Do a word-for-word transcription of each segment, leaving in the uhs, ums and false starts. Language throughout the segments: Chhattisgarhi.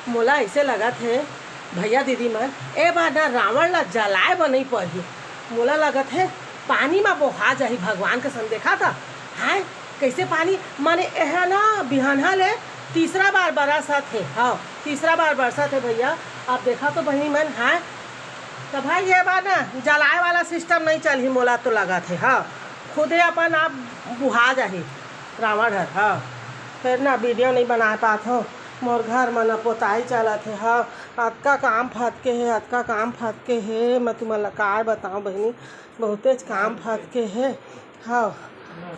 मोला अइसे लगत हे भैया दीदी मन, ए बार ना रावण ला जलाए बर नइ परही। मोला लगत हे पानी म बोहा जाही भगवान कसम। देखा था, हाय, कइसे पानी, माने एहा ना बिहनहा ले तीसरा बार बरसत हे। हाँ, तीसरा बार बरसत हे भैया। आप देखा तो बहिनी मन, हाय, त भाई ये बार ना जलाए वाला सिस्टम नइ चलही, मोला तो लगत हे। हाँ, खुदे अपन आप बुहा जाही रावण हर। हाँ, फेर ना वीडियो नइ बना पात हो। मोर घर म न पोताई चलत हे। हाँ, अतका काम फतके हे, अतका काम फतके हे, मैं तुमन ला काय बताऊं बहिनी, बहुतेच काम फतके हे। हाँ,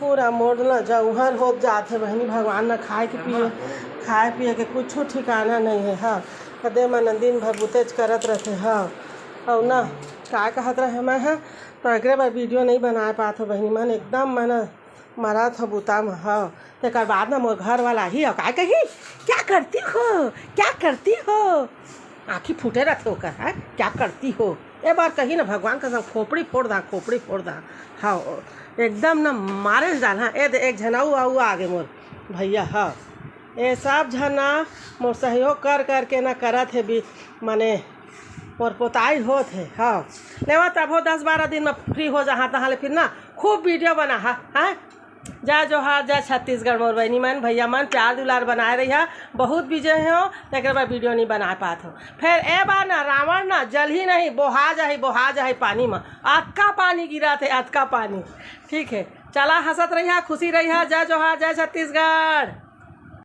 पूरा मोर न जौहर होत जात हे बहिनी, भगवान न खाए के पिए, खाए पिए के कुछू ठिकाना नइ हे। हाँ, कदे मन दिन भर बुतेच करत रथे। हाँ, अउ न, काय कहत रहे मैं, हाँ, तो एकरे बर वीडियो नइ बना पात हो बहिनी मन, एकदम मन मरत हो बुता म। हाँ, तेकर बाद न मोर घर वाला ही हो, काय कही, "क्या करती हो, क्या करती हो?" आँखी फूटे रथे ओकर, "हैं, क्या करती हो?" ए बार कही न भगवान कसम, खोपड़ी फोड़ दा, खोपड़ी फोड़ दा। हाँ, एकदम न मारे डाल। हाँ, ए दे, एक झन अउ, अउ आगे मोर भैया। हाँ, ए सब झन ना मोर सहयोग कर करके ना करत हे भी, माने मोर पोताई होत हे। हाँ, लेवा तभो दस बारह दिन म फ्री हो जाहा, तहाँ ले फिर ना खूब वीडियो बना हा। हाँ, जय जोहार, जय छत्तीसगढ़ मोर बहिनी मन, भैया मन, प्यार दुलार बनाए रहिहा। बहुत बिजी हो, तेकर बर वीडियो नइ बना पात हो। फेर ए बार ना रावण ना जलही नहीं, बोहा जाही, बोहा जाही पानी म। अतका पानी गिरत हे, अतका पानी। ठीक हे, चला हंसत रहिहा, खुशी रहिहा। जय जोहार, जय छत्तीसगढ़।